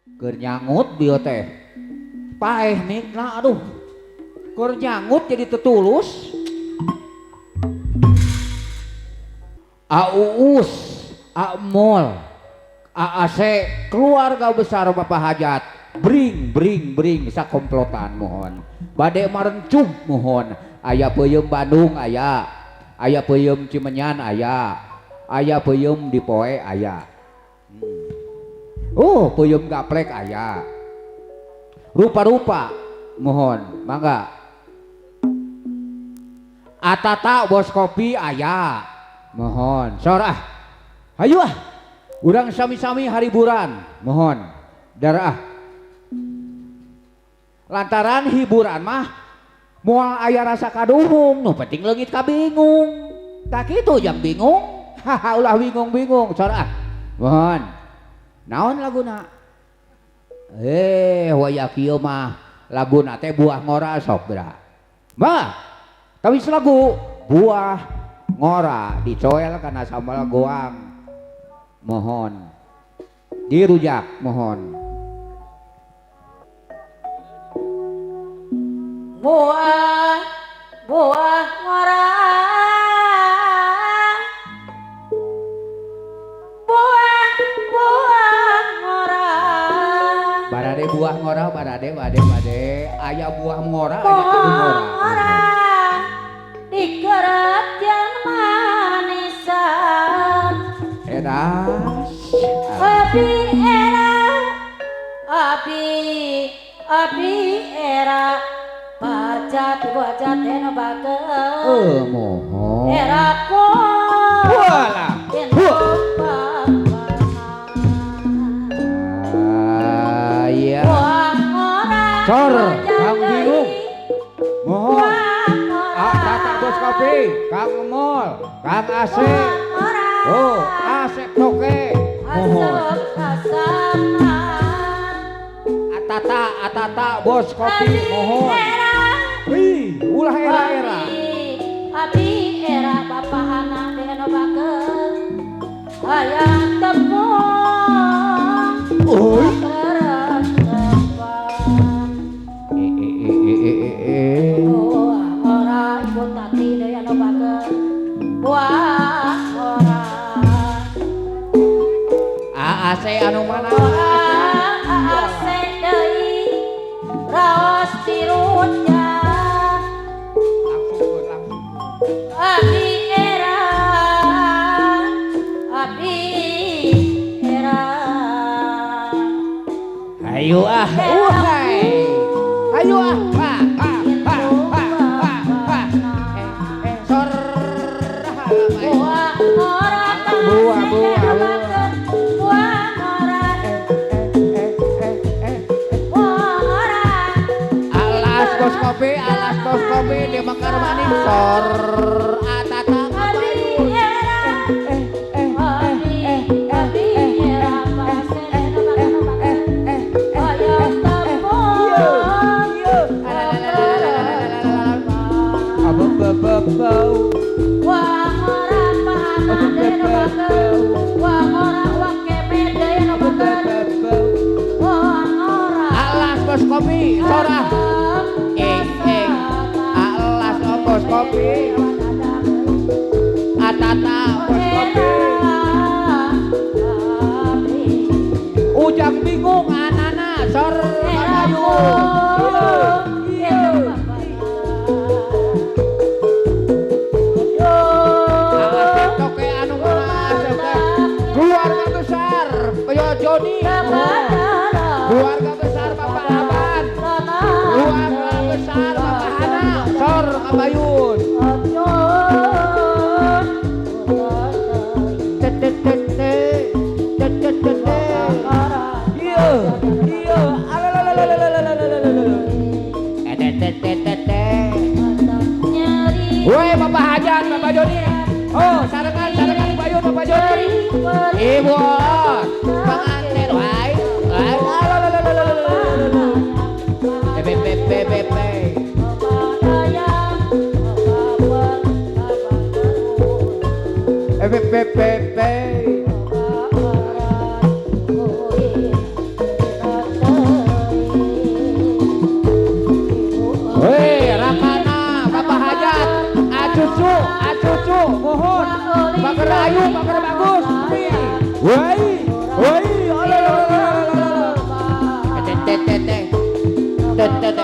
Keur nyangut bieu teh. Paeh mikna aduh. Keur nyangut jadi tetulus. Auus, Amol, AAC, keluarga besar Bapak Hajat, bring bring bring sakomplotan mohon. Bade marencung mohon. Aya peuyeum Bandung aya, aya peuyeum Cimenyan aya, aya peuyeum di Poe aya. Oh, peuyeum gaplek aya. Rupa-rupa mohon, mangga. Atata bos kopi aya. Mohon, sor ah. Hayu ah. Urang sami-sami hariburan, mohon. Darah. Lantaran hiburan mah moal aya rasa kaduhung, nu penting leungit kabingung. Tak kitu jang bingung. Haha ulah bingung-bingung, sor ah. Mohon. Naon laguna? Waya kieu mah laguna teh buah ngora sok geura. Mah, tawis lagu buah ngora dicoel kana sambal goang. Mohon dirujak mohon. Buah buah ngora, buah buah ngora, barade buah ngora, barade bade bade aya buah ngora, aya kudu ngora. Ngora dikeret yang manisan. Edas abi era, abi abi era, bajat bajat eno bager. Mohon. Era ko. Walah. Iya. Cor, Kang bingung. Mohon. Tata bos kopi, Kang Mol, Kang Ase. Oh, Asep Toke. Mohon. Atata, atata bos kopi, mohon. Wih, ulah era-era. Abi era bapak anak deno baker. Hayang tepung. Oi. Ora ibu tati deno baker. Wah, ora. AAC anu mana? AAC deui raos dirujak. Abi era, abi era. Ayo ah, uhai. Ayo ah, ha ha ha ha ha ha. Sor. Buah ora buah buah buah ora. Buah ora. Alas bos kopi, alas bos kopi di mekar maning sor. Atata abi era, abi abi era pasene baker. Hayang tepung. Wah ora pahanan deno baker. Wah ora wah kemet deno baker. Wah ora. Alas bos kopi, sora. Alas bos kopi. Atata bos kopi. Ujang bingung anana sor kayu. Keluarga besar Yo Joni, keluarga besar Bapak Aban, keluarga besar Bapak Hana, sor kabayun. Iya, iya, Woi Bapak Hajan, Bapak Joni. Oh, sarengan, sarengan Bayun, Bapak Joni. Ibu, pengantin, wai, wai, B B B B B. B B B B. Tete.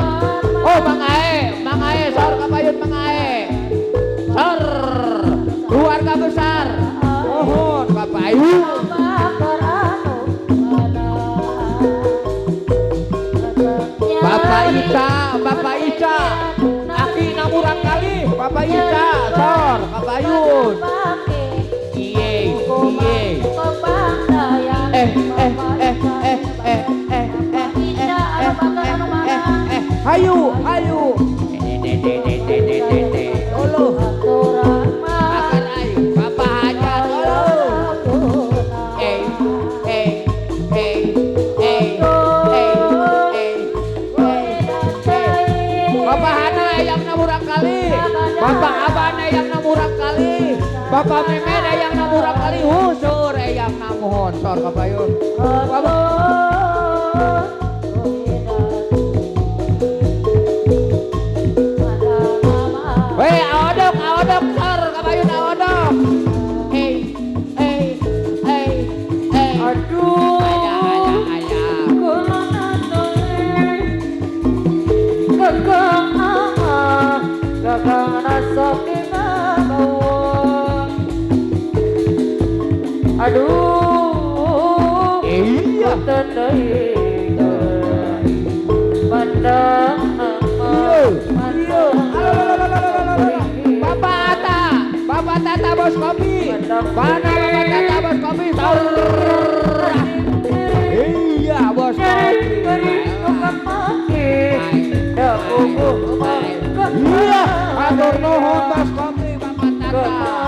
Oh, Mang Ae, Mang Ae, sor kapayun Mang Ae. Sor. Keluarga besar. Mohon kapayun. Bapak Ica, Bapak Ica. Aki namurang kali, Bapak Ica, sor kapayun. Iye, iye. Eh, eh, eh, eh, eh, eh, eh, eh, eh, eh, eh, hayu, hayu. Olo, akar ayu, Bapak Hajat, olo. Eh, eh, eh, eh, eh, eh, eh. Bapak Hana yang namurang kali, Bapak Abana yang namurang kali, Bapak Memen yang namurang kali, husur yang namuhon, sor kapayun. Bapak Weh, aodok, aodok, sor kapayun aodok. Eh, eh, eh, eh. Aduh. Ayah, ayah, ayah. Aduh, Iya. mandang Iya, iya. Bapak Ata, Bapak Tata bos kopi. Mana Bapak Tata bos kopi? Sor. Iya, bos kopi. Iya, atur nuhun bos kopi Bapak Tata.